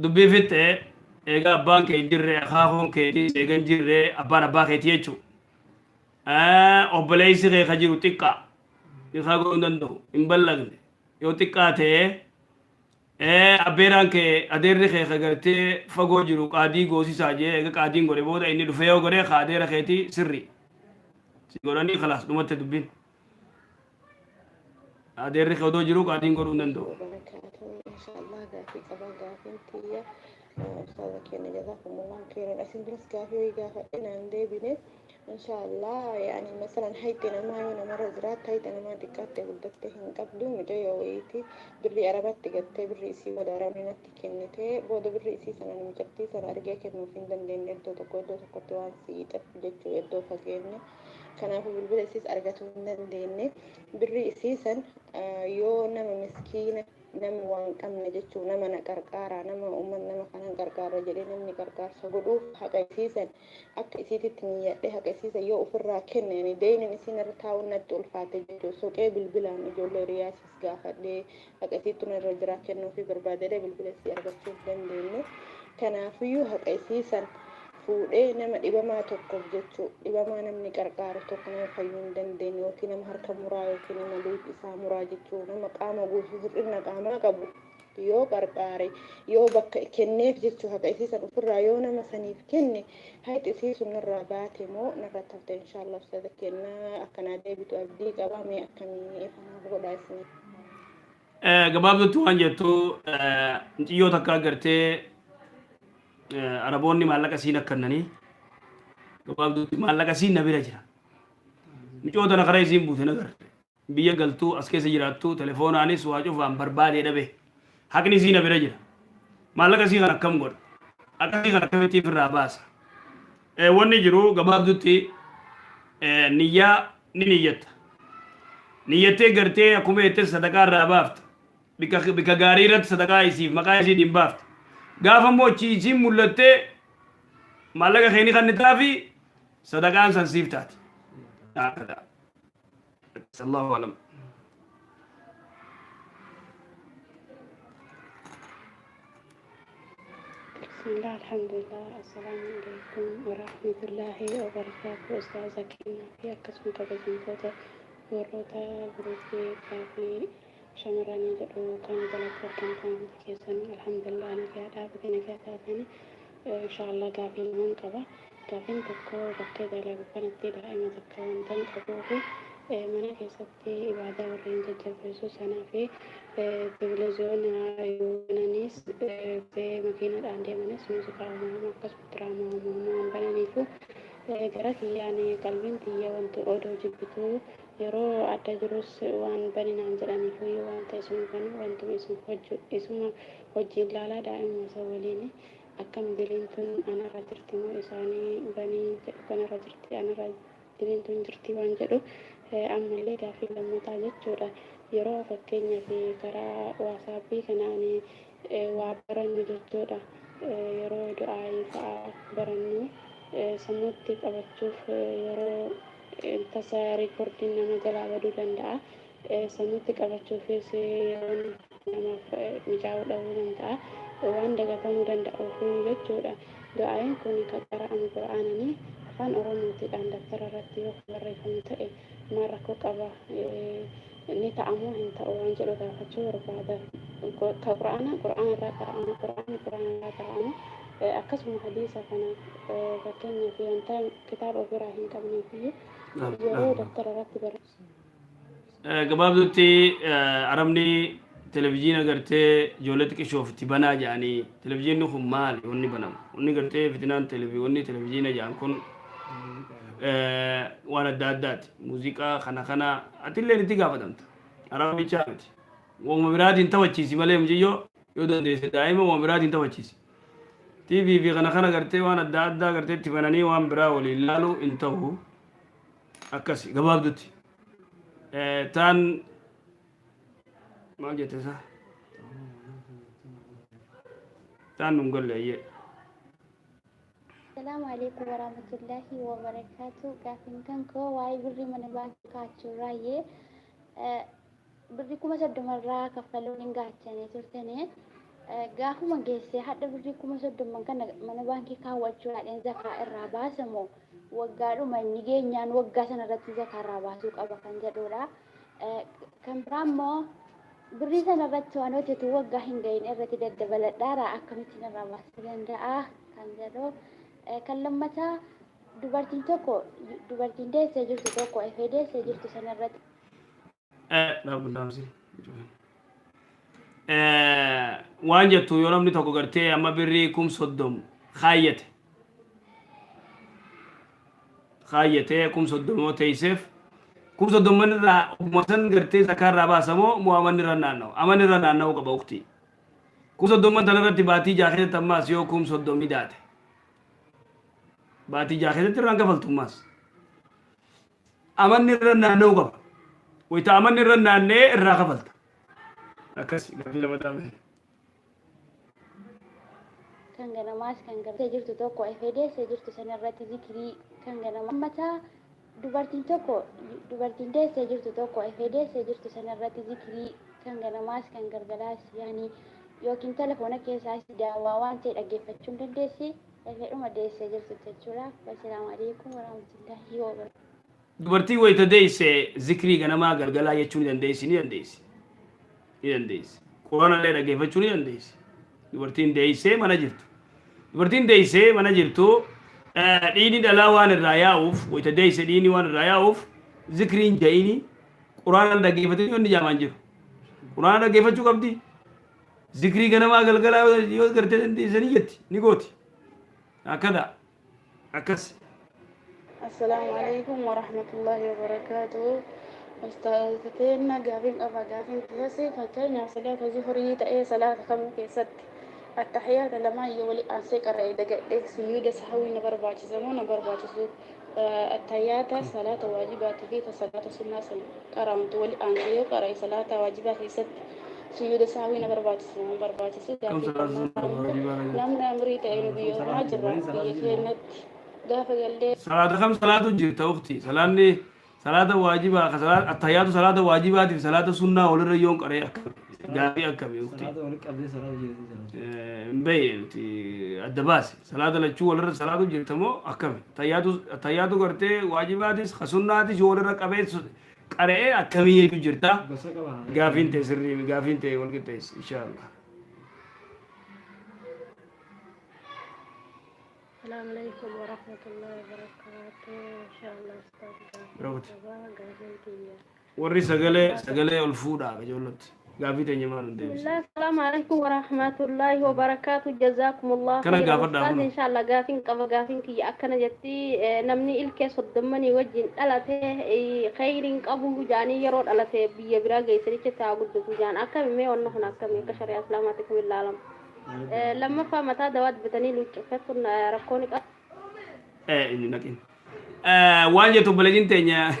Dubbii fixxe. Egaa abbaan kee hin jirre, akaakoon keetiis eega hin jirre, abbaan abbaa keetii jechuudha. Obboleessi kee ka jiru xiqqaa nikaa godhuu hin danda'u, hin ballagne. Yoo xiqqaa ta'e, abbeeraan kee, adeerri kee ka gartee fagoo jiru qaadii goosisaa jee, eega qaadiin godhe booda inni dhufee yoo godhe, ka adeera keetii sirri si godhanii, kalaas, dhumatte dubbiin. Adeerri kee odoo jiru qaadiin godhuu hin danda'u. Wabarakaatuh. Inshaallah gaafii qaba. Gaafiin tiyya, ustaaza keenya, jazakumullahu khairan. Asin duras gaafii wayii gaafadhe, naan deebine. Inshaallah, yaani masalan hayxi namaa yoo namarra jiraatte, hayxi namaa xiqqaatte guddatte hin qabdu. Mucayyoo wayiiti birrii Arabatti gattee, birrii isii booda Arabni natti kennite. Booda birrii isii sana mucattii sana argee kennuuf hin dandeenye, iddoo tokko iddoo tokkotti waan siixeef jechuu, iddoo fageenya. Kanaafuu bilbila isiis argatuu hin dandeenye. Birrii isii san yoo nama miskiina, nama waan qabne jechuu, nama na qarqaaraa, nama uummat nama kanan qarqaara jedhee namni qarqaarsa godhuuf, haqa isii san akka isiititti niyyadhe, haqa isii san yoo ofirraa kenne, ani deeynin isiin irra taa'uun natti ulfaate jechuu, soqee bilbilaan ijoollee hiriyaasiis gaafadhee, haqa isiittu narra jiraa kennuufii barbaadedhe, bilbila isii argachuu hin dandeenye. Kanaafiyyuu haqa isii san fuudhee nama dhibamaa tokkoof jechuu, dhibamaa namni qarqaaru tokko, nama fayyuu hin dandeenye yookiin nama harka muraa yookiin nama luuxi isaa muraa jechuu, nama qaama guutuu hir'ina qaamaa qabu. yoo qarqaare, yoo bakka kenneef jechuu, haqa isii san ofirraa yoo nama saniif kenne, hayxi isii sun narraa baate moo narratti hafte? Inshaallah ustaaza kennaa akkanaa deebitu abdii qaba. Mee akkamii ifanaaf godhaa isin? Gabaabdutti waan jettu, muciyyoo takka agartee, Araboonni maallaqa siin akkannanii, gabaabdutti maallaqa siin na bira jira. Mucoo tana karaa isiin buute nagarre. Biyya galtuu as keessa jiraattu telefoonaanis waa cufaan barbaadee dhabe. Haqni isii na bira jira. Maallaqa isii kana akkam godha? Haqa isii kana akkamitti ofirraa baasa? Wanni jiru gabaabdutti niyyaa ni niyyatta. Niyyattee gartee akkuma jette sadaqaa irraa baafta. Bikka gaarii irratti sadaqaa isiif maqaa isiitiin baafta. Gaafa immoo achi isiin mul'attee maallaqa kee ni kennitaafi, sadaqaan san siif taati. Hakada. Allahu alam. Bismillah, alhamdulillah, assalaamu alaikum warahmatullahi wabarakatuh. Ustaaza keenyaa fi akkasuma kabajamtoota warroota guruupii gaafii shamarranii jedhu kan jalatti argamtan hundi keessanuu, alhamdulillah, nagaadhaa, baga nagaa taatani. Inshaallah gaafii lamaan qaba. Gaafiin tokko, bakkee dalagu kanatti daa'ima takka wantan qabuufi mana keessatti ibaadaa warreen jajjabeessu sanaa fi televiziyoona yoo bananis, makiinadhaan deemanis muuziqaa uumamaa akkasuma diraamaa uumamaa waan bananiifu, gara kiyyaan qalbiin tiyya wanti odoo jibbituu yeroo adda jirus waan baninaan jedhaniif waan ta'e isuma banu, wantuma isuma hojiin laalaa daa'imuma isa waliin akkam, diliin tun anarra jirti moo isaanii banii jedhu kanarra jirti, anarra diliin tun jirti waan jedhu. Ammallee gaaffii lammataa jechuudha, yeroo fakkeenyaaf karaa WhatsAppii kanaan waa barannu jechuudha, yeroo du'aayii fa'aa barannu sammuutti qabachuuf yeroo tasa recordiin nama jalaa baduu danda'a, sammuutti qabachuufis yeroon namaaf mijaa'uu dhabuu danda'a, waan dagatamuu danda'uuf jechuudha. Du'aayiin kun kan qara'amu qura'aananii afaan Oromootiidhaan dabtara irratti yoo barreeffamu ta'e maal rakkoo qaba? Ni ta'amoo hin ta'u waan jedhu gaafachuu barbaada. Ka qura'aana qura'aana irraa qara'ama, qura'aanni qura'aana irraa qara'ama. Akkasuma hadiisa kana fakkeenyaaf wanta kitaaba ofiraa hin qabneef yeroo dabtara irratti barreeffamu. Gabaabdutti, Arabni televizyiina gartee ijoollee xiqqishoof itti banaa jedhanii, televizyiinni kun maali wanni banamu? Wanni gartee fitinaan wanni televizyiina jedhan kun waan adda addaati, muuziqaa kana kana. Atillee itti gaafatamta, araba bichaa miti. Waanuma biraatiin taphachiisi malee, muciyyoo yoo dandeesse daa'ima waanuma biraatiin taphachiisi. TV fi kana kana gartee waan adda addaa gartee itti bananii waan biraa waliin laalu hin ta'u. Akkasi gabaabdutti. Taan maal jette isaa? Taan nun galle ayyee. Assalaamu alaikum warahmatullahi wabarakatuh. Gaafiin kan koo waa'ee birrii mana baankii kaa'achuurraayyee, birrii 30,000rraa kaffaluun hin gaachanii turtanii, gaafuma geessee hadha birrii 30,000 kana mana baankii kaawwachuudhaan zakaa irraa baasamoo waggaadhuma inni geenyaan waggaa sana irratti zakaa irraa baasuu qaba kan jedhudha. Kan biraa immoo birrii sana irratti waan hojjetu waggaa hin gahin irratti daddabaladhaara akkamittiin irraa baasuu danda'a kan jedhu. Kan lammataa, dubartiin tokko, dubartiin deessee jirtu tokko efee deessee jirtu sana irratti Waan jettu, yoo namni tokko gartee amma birrii 30,000 kaayyate, 30,000 yoo teesseef, 30,000 irraa ogguma san gartee zakaa irraa baasamoo moo amanni irra naanna'u? Amanni irra naanna'uu qaba, uktii. 30,000 tana irratti baatii 6 keessatti ammaas yoo 30,000 daate, baatii 6 keessatti irraan kafaltu. Ammaas amanni irra naanna'uu qaba. Wayita amanni irra naanna'ee irraa kafalta. Akkas gaaffii lama taa'ame. Kan ganamaas kan gartee jirtu tokko efee deessee jirtu sana irratti zikrii kan ganamaa. Lammataa, dubartiin tokko, dubartiin deessee jirtu tokko efee deessee jirtu sana irratti zikrii kan ganamaas kan galgalaas yaani yookiin telefoona keessaas daawwaa waan ta'e dhaggeeffachuu hin dandeessi efeedhuma deessee jirtu jechuudha. Wassalaamu alaikum warahmatullahi wabarakatuh. Dubartiin wayita deesse zikrii ganamaa galgalaa jechuu ni dandeessi, ni dandeessi. Ni dandeessi. Quraana illee dhaggeeffachuu ni dandeessi. Dubartiin deessee mana jirtu. Dubartiin deessee mana jirtu dhiigni dhalaa waan irraa yaa'uuf wayita deesse dhiigni waan irraa yaa'uuf zikriin ja'ini quraana dhaggeeffatee yoo inni jaamaan jiru. Quraana dhaggeeffachuu qabdi. Zikrii ganamaa galgalaa yoo gartee dandeessanii jetti ni gooti. Akkada akkas. Assalaamu alaikum warahmatullahi wabarakaatuh. Ustaaza teenna gaafiin qaba. Gaafiin kiyyas fakkeenyaaf salaata zuhurii ta'ee salaata kamuu keessatti attahiyaata lamaan yoo wali aansee qara'e dagadhe sujuuda sahawii na barbaachisa moo na barbaachisu? Attahiyaata salaata waajibaatii fi ta salaata sunnaa san qara'amtu wali aansee yoo qara'e salaata waajibaa keessatti sujuuda sahawii na barbaachisa moo hin barbaachisu? Kam Gaafii salaata sunnaa lammaffaa immoo waajibaa keessatti? namni amrii ta'e nu biyya ormaa jirra biyya keenyatti gaafa gallee Salaata kam salaatu jirta ukti? Salaanni salaata waajibaa ka salaata attahiyaatu salaata waajibaatiif salaata sunnaa walirra yoon qaree akkami? Gaafii akkami ukti? Salaata walitti qabdee salaata jirti salaata. Hin beeyne nuti adda baase. Salaata lachuu walirra salaatu jirta moo akkami? Attahiyaatu attahiyaatu gartee waajibaatis ka sunnaatis yoo walirra qabee qara'ee akkamii jechuu jirta? Gosa qaba. Gaafiin ta'e sirrii gaafiin ta'e wal qixxeessi inshaallah. Assalamu alaikum warahmatullahi wabarakatuh. Inshallah ustaz gaafii Raawwate. qaba gaafiin tiyya. Warri sagalee sagalee ol fuudhaa ijoollatti. Gaafii teenya maal hin deebisne. Bismillah, assalamu alaikum warahmatullahi wabarakatuh. Jazakumullah Kana khairan. gaafadhaa Ustaaz kunoo. inshallah gaafiin qaba gaafiin kiyya akkana jetti namni ilkee soddommanii wajjin dhalate khayriin qabu jaanii yeroo dhalate biyya biraa geessanichi taa guddatu jaan akkami mee wanna kun akkami akka shari'aa islaamaatti kam ilaalama. Lammaffaa mataa dawaa dibatanii luucceffachuun rakkoo ni qaba. Inni naqin. Waan jettu obboleettiin teenya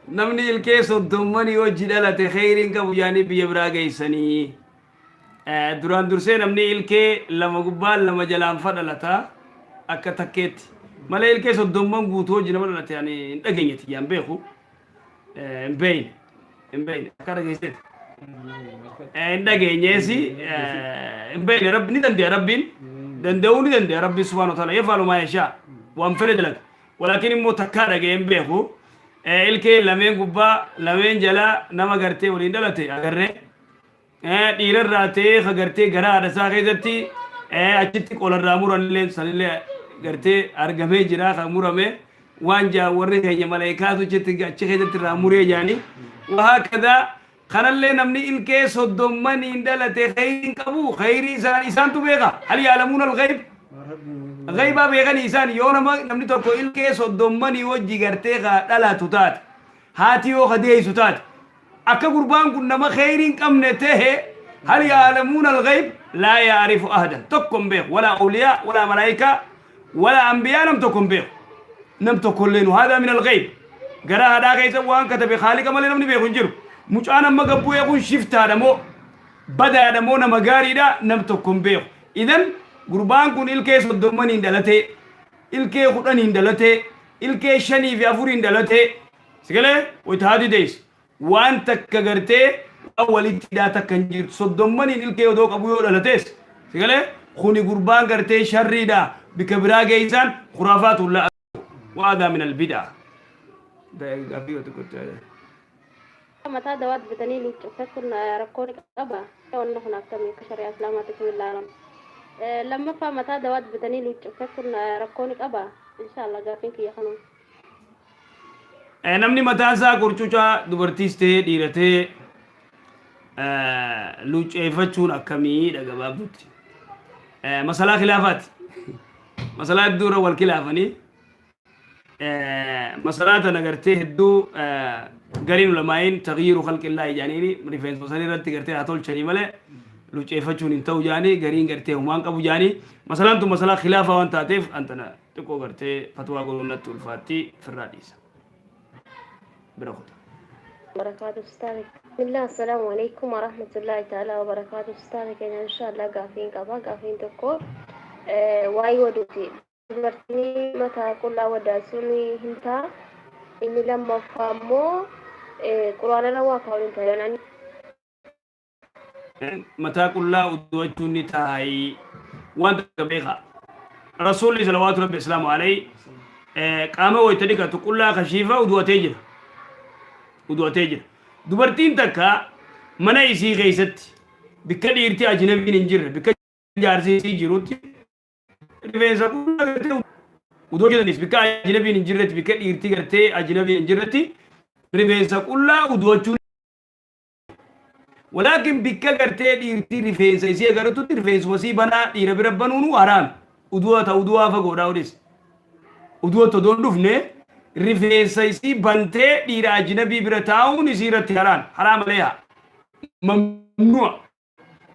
namni ilkee soddommanii hojii dhalate kheyriin qabu jaanii biyya biraa geessanii. Duraan dursee namni ilkee lama gubbaan lama jalaan fa dhalata akka takkeetti. Malee ilkee soddomman guutuu hojii nama dhalate ani hin dhageenye tiyyaan beeku. Hin beeyne. Hin beeyne. Akka dhageesseeti. Hin dhageenyeesi hin beeyne rabbi ni dande'a rabbiin danda'uu ni dande'a rabbiin subhaanahu wa ta'ala yafaalu maa yashaa waan fedhe dalaga walaakin immoo takkaa dhaga'ee hin beeku ilkee lameen gubbaa lameen jalaa nama gartee waliin dhalate agarree Dhiirarraa ta'ee ka gartee garaa haadha isaa keessatti achitti qolarraa muranillee sanillee gartee argamee jira kan murame waan jaa warri keenya maleekaatu achitti achi keessatti irraa muree jaani wahaakadaa kanallee namni ilkee soddommaniin dhalate khayriin qabu khayrii isaan isaantu beeka hal yaalamuun alghayb ghaybaa beekanii isaan yoo nama namni tokko ilkee soddommanii wajji gartee ka dhalatu taate haati yoo ka deeysu taate Akka gurbaan kun nama kheyrii hin qabne tahe hal ya'lamuuna al-ghayb laa ya'rifu ahadan tokko hin beeku walaa awliyaa walaa malaayikaa walaa anbiyaa nam tokko hin beeku nam tokko illee nu haadaa min al-ghayb garaa haadhaa keessa waan katabe khaaliqa malee namni beeku hin jiru mucaan amma gabbu'ee kun shiftaadha moo badaadha moo nama gaariidha nam tokko hin beeku idan gurbaan kun ilkee soddommaniin dhalatee ilkee kudhaniin dhalatee ilkee shanii fi afuriin dhalatee Sigalee wayita haati deessu waan takka gartee waan walitti hidhaa takka hin jirtu soddommaniin ilkee odoo qabu yoo dhalatees sigalee kuni gurbaan gartee sharriidha bika biraa geessaan khuraafaatu la waadaa min albidaa. Gaaffii yoo xiqqootti. Mataa dawaa dibatanii luucceffachuun rakkoo ni qaba. Wanni kun akkamii akka shari'aa islaamaatti kam ilaalama? Lammaffaa mataa dawaa dibatanii luucceffachuun rakkoo ni qaba. Inshallah gaaffiin kiyya kanuma. Namni mataa isaa qurcucaa dubartiis ta'ee dhiira ta'ee luucceeffachuun akkamiidha gabaabdutti. Masalaa khilaafaati. Masalaa hedduu irra wal khilaafanii masalaa tana gartee hedduu gariin ulamaa'iin taghyiiru khalqillaahi jedhaniini rifeensa san irratti gartee haa tolchanii malee luucceeffachuun hin ta'u jedhanii gariin gartee humaan qabu jedhanii masalaan tun masalaa khilaafaa waan taateef antana Xiqqoo gartee fatwaa godhuun natti ulfaatti firraa dhiisa. Bira kuta. Barakaatu ustaaza Bismillah assalaamu alaikum warahmatullahi ta'ala wabarakaatu ustaaza keenya inshaallah gaafiin qaba gaafiin tokko waa'ee waduuti dubartiin mataa qullaa wadaasuun hin ta'a inni lammaffaa immoo quraanarra waa kaa'uun hin ta'a Mataa qullaa udu'achuun ni taa'ii waan takka beekaa. Rasuulli salawaatu rabbi islaamu alayhi qaama wayita dhiqatu qullaa kashiifa udu'atee jira. Udu'atee jira. Dubartiin takka mana isii keessatti Bikka dhiirti ajnabiin hin jirre, bikka jaarsi isii jirutti rifeensa qullaa gartee uduu hojjetanis, bikka ajnabiin hin jirretti, bikka dhiirti gartee ajnabiin hin jirretti rifeensa qullaa uduwachuun. Walaakin bikka gartee dhiirti rifeensa isii agartutti rifeensuma isii banaa dhiira bira banuunu haraami. Uduwa ta uduwaa fagoodhaa odeessa. Uduwa todoon dhufne rifeensa isii bantee dhiira ajnabii bira taa'uun isii irratti haraami. Haraam aleehaa. Mamnu'a.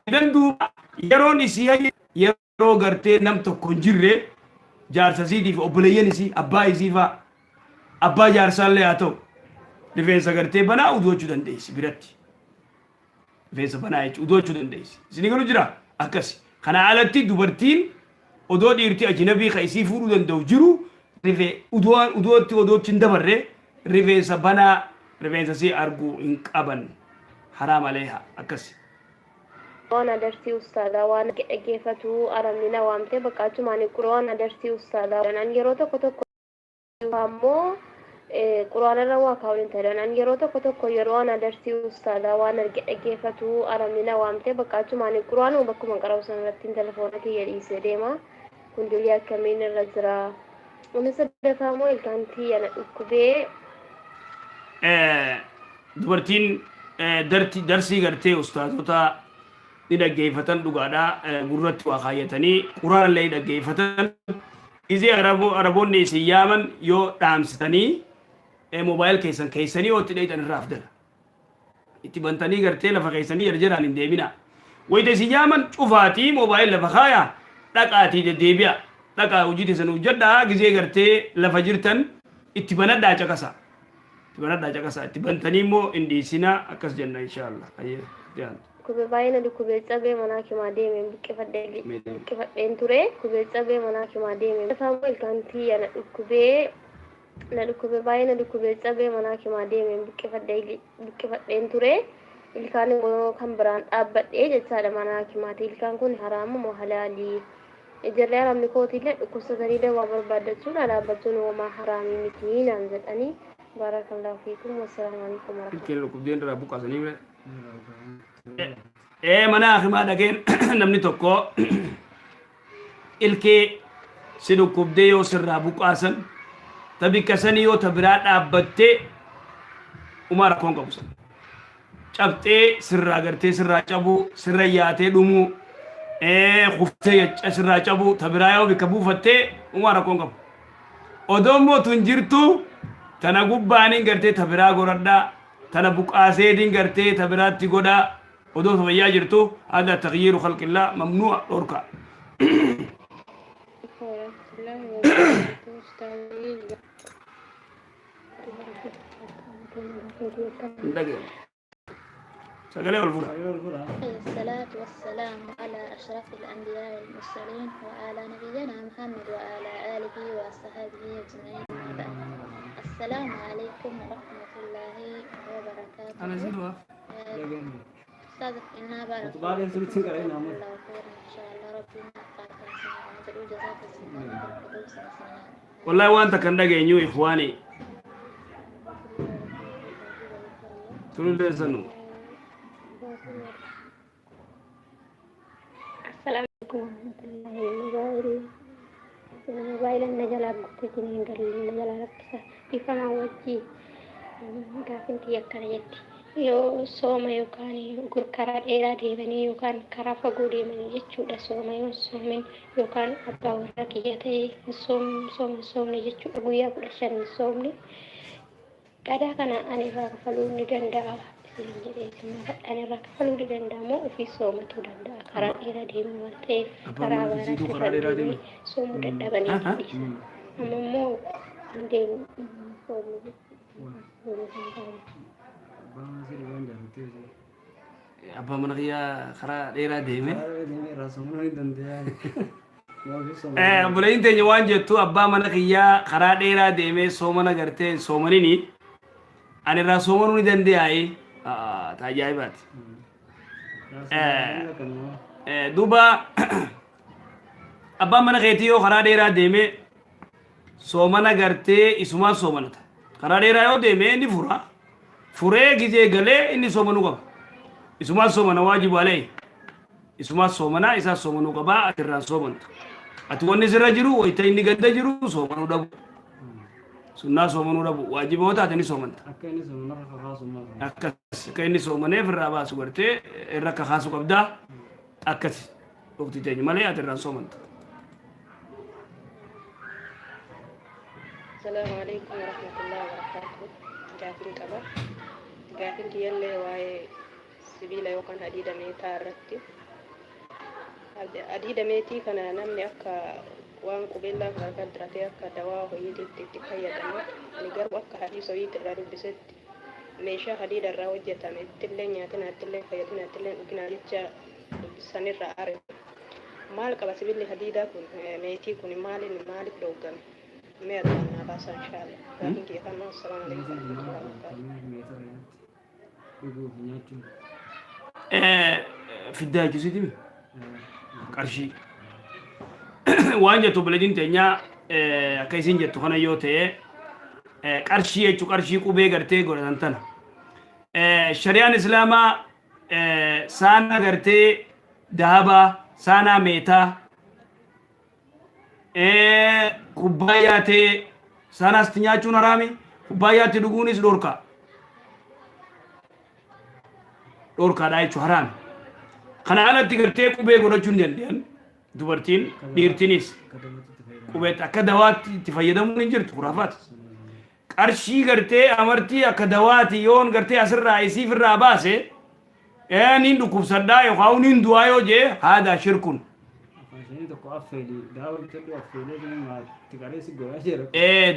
Idan duuba yeroon isii hayya yeroo gartee nam tokko hin jirre, jaarsa isiitii fi obboleeyyan isii, abbaa isii faa, abbaa jaarsaallee haa ta'u, rifeensa gartee banaa uduwachuu dandeessi biratti. Rifeensa banaa jechuun uduwachuu dandeessi. Isinii galu jira akkasi. Kana alatti dubartiin odoo dhiirti ajnabii ka isii fuudhuu danda'u jiru rife uduwaan uduwatti odootti hin dabarre rifeensa banaa rifeensa isii arguu hin qaban, haraam aleeha akkasi. Qur'aana darsii ustaadaa waan dhaggeeffatu Arabni na waamte, bakka achumaan qur'aana darsii ustaadaa an yeroo tokko tokko ammoo qur'aanarra waa kaa'uun hin ta'an. An yeroo tokko tokko yeroo ana darsii ustaadaa waan arge dhaggeeffatu Arabni na waamte, bakka achumaan qur'aanuma bakkuma qara'u sanarratti telefoona kiyya dhiisee deema. Kun dilii akkamiin irra jira? Inni sadaffaa immoo ilkaan tiyya na dhukkubee. Dubartiin darsii gartee ustaazota ni dhaggeeffatan dhugaadha, gurratti waa kaayyatanii quraana illee ni dhaggeeffatan. Gizee Araboonni isin yaaman yoo dhaamsitanii moobaayil keessan keessanii yoo itti dheeyxan irraa afdala. Itti bantanii gartee lafa keessanii jarjaraan hin deemina. Wayita isin yaaman cufaatii moobaayil lafa kaaya, dhaqaatii deddeebi'a. Dhaqaa hojii teessan hojjedhaa, gizee gartee lafa jirtan itti banadhaa caqasa. Itti banadhaa caqasa. Itti bantanii immoo hin dhiisinaa, akkas jenna inshaallah. Ayyee itti aantu. Dhukkubee, baay'ee na dhukkubee, cabee manaa kimaa deeme, buqqifadhee buqqifadheen ture. Dhukkubee, cabee manaa kimaa deeme. Lafaa immoo ilkaan tiyya na dhukkubee, na dhukkubee, baay'ee na dhukkubee, cabee manaa kimaa deeme, buqqifadhee buqqifadheen ture. Ilkaan immoo kan biraan dhaabbadhee jechaadha manaa kimaati. Ilkaan kun haraama moo halaalii? Ijarri Arabni kootiillee dhukkubsatanii dawaa barbaaddachuun dhaabbachuun homaa haraamii miti naan jedhanii. Baarakallahu fiikum, wassalaamu alaikum warahmatullahi. Ilkeen dhukkubdeen irraa buqqaasanii bire. Ee, mana hakimaa dhaqeen namni tokko ilkee si dhukkubdee yoo sirraa buqqaasan, ta bikka sanii yoo ta biraa dhaabbattee umaa rakkoon qabu san. Cabxee sirraa gartee sirraa cabuu, sirra yaatee dhumuu, kuftee sirraa cabuu, ta biraa yoo bikka buufattee umaa rakkoon qabu. Odoo immoo tun jirtu tana gubbaaniin gartee ta biraa godhadhaa, tana buqaaseetiin gartee ta biraatti godhaa, odoo fayyaa jirtu, hada taghyiiru khalqillaa mamnu'a, dhorka. Warahmatullahi wabarakatuh. Ustaazii. Hin dhageenye. Sagalee ol fuudha. الصلاة والسلام على أشرف الأنبياء والمرسلين وعلى نبينا محمد وعلى آله وصحبه أجمعين، أما بعد، السلام عليكم ورحمة الله وبركاته. Ana si du'a. أستاذ إنا بارك Utubaaleen الله sirriitti فيكم hin qara'in جزاكم ammoo. الله خيرا إن شاء الله ربنا قاتل سنة جزاك سنة سنة. Wallahi waan takka hin dhageenyu, ikhwaani. Tulullee sanu. Assalaamu alaikum warahmatullahi. Moobaayila na jalaa guuteetiin hin galle, na jalaa rakkisa. Dhifamaa wajji, gaafin tiyya akkana jetti: yoo sooma yookaan gur karaa dheeraa deemanii yookaan karaa fagoo deemanii jechuudha, sooma yoo hin soomin yookaan abbaa warraa kiyya ta'e hin sooma hin soomne jechuudha, guyyaa 15 hin soomne, qadaa kana ani irraa kafaluu ni danda'a isin jedhee isin gaafadha. Ani irraa kafaluu ni danda'a moo ofii soomatuu danda'a? Karaa dheeraa deemu waan ta'eef Abbaan karaa mana isiituu baaraatti karaa irra dheeraa deemee deeme. soomuu dadhabanii dhiisan. Amma immoo hin deemu, hin soomne jechuudha, soomuu hin danda'amu. Abbaa mana kiyyaa karaa dheeraa deeme. Obboleeyyiin teenya waan jettu, abbaa mana kiyyaa karaa dheeraa deemee soomana gartee hin soomanini, ani irraa soomanuu ni danda'aayi. Ta ajaa'ibaati. Duuba abbaan mana keetii yoo karaa dheeraa deemee soomana gartee isumaan soomanata. Karaa dheeraa yoo deeme ni fura. Furee gizee galee inni soomanuu qaba. Isumaan soomana, waajibu alee. Isumaa soomanaa isaa soomanuu qabaa, ati irraan soomantu. Ati wanni sirra jiru wayita inni ganda jiru soomanuu dhabu. Sunnaa soomanuu dhabu. Waajiba yoo taate ni soomanta. Akka inni soomanarra kakaasu maal? Akkas akka inni soomaneef irraa baasu gartee irra kakaasu qabdaa. Akkas dhugti teenya malee ati irraan soomantu. Asalaamu alaikum warahmatullahi wabarakatuh. Gaafiin qaba. Gaafiin kiyyallee waa'ee sibiila yookaan hadiida meetaa irratti. Hadiida meetii kana namni akka waan qubeellaa harka diratee akka dawaa ho'iitiitti itti fayyadama. Ani garuu akka hadiisa ho'iitti irraa dubbisetti meeshaa hadiida irraa hojjetame ittillee nyaatina, ittillee fayyadina, ittillee dhuginaa jecha dubbisanirraa arge. Maal qaba sibiilli hadiidaa kun, meetii kun, maaliin maaliif dhoggame? Mee addaan naa baasaa inshaallah. Gaafiin kiyya kanuma. Assalaamu alaikum warahmatullahi wabarakatuh. Meeta kanatti dhuguuf nyaachuun. Fiddaa jechuusiiti qarshii. Waan jettu obboleettiin teenyaa akka isin jettu kana yoo ta'e, qarshii jechuu qarshii qubee gartee godhatan tana. Shari'aan Islaamaa saana gartee dahabaa, saanaa meetaa, kubbaayyaa ta'e saanaasti nyaachuun haraami, kubbaayyaatti dhuguunis dhorkaa. Dhorkaadha jechuun haraami. Kana alatti gartee qubee godhachuu hin danda'an dubartiin, dhiirtinis qubeetti akka dawaatti itti fayyadamuun hin jirtu, khuraafaati. Qarshii gartee amartii akka dawaati yoon gartee asirraa isiif irraa baase niin dhukkubsadhaa yookaan niin du'aa yoo jee, haadaa shirkun. Afaan ishanii tokko affeeli daaba bitadhu, affeelee sun itti qaree si godhaa jira.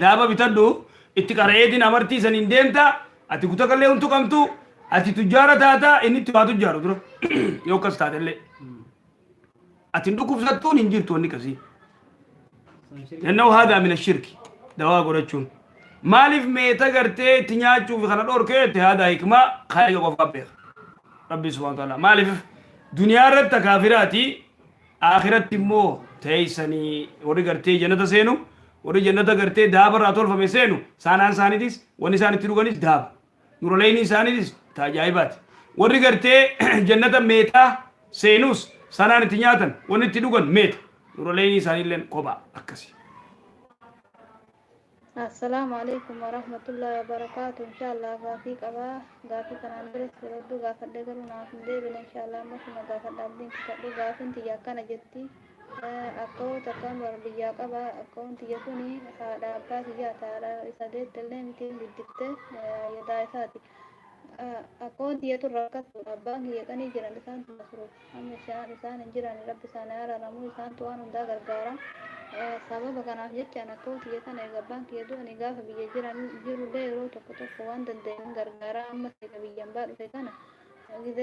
Daaba bitadhu, itti qara'eetiin amartii saniin deemta, ati kuta kallee huntu qabtu, ati tujjaara taata, inni itti waa tujjaaru dura yoo akkas taatellee. Ati hin dhukkubsattuun hin jirtu wanni akkasii. Lannoo haadaa mina shirki dawaa godhachuun. Maaliif meeta gartee itti nyaachuu fi kana dhorkee itti haadaa hikmaa khaliqa qofaa beeka. Rabbi subhaanahu wa ta'ala. Maaliif duniyaa irratti kaafiraati, akhiratti immoo teessanii warri gartee jannata seenu, warri jannata gartee daaba irraa tolfame seenu, saanaan isaaniitis wanni isaan itti dhuganis daaba. Nuraleyni isaaniitis ta ajaa'ibaati. Warri gartee jannata meetaa seenus sanaan itti nyaatan, wanni itti dhugan meeta. Nuraleyni isaaniilleen kophaa akkasi. Assalaamu alaikum warahmatullahi wabarakaatu. Inshallah gaafii qabaa. Gaafii kanaan duras hedduu gaafadhe, garuu naaf hin deebine. Inshallah amma suma gaafadha, abdiin kutadhu. Gaafiin tiyya akkana jetti. Akkawoota akkaan biyyaa qaba. Akkawoon tiyya suni haadha abbaa kiyyaati. Haadha isa deette illee miti, guddifte yadaa isaati. Akkawoon tiyya tun rakkattuudha. Abbaan kiyya qanii jiran, isaan masruuf. Amma isaan hin jiran, Rabbi isaanii araaramu, isaantu waan hundaa gargaara. Sababa kanaaf jechaan akkoo tiyya tana eega abbaan kiyya du'anii gaafa biyya jiran jirullee yeroo tokko tokko waan danda'een gargaara. Ammas eega biyyaan baa dhufe kana gizee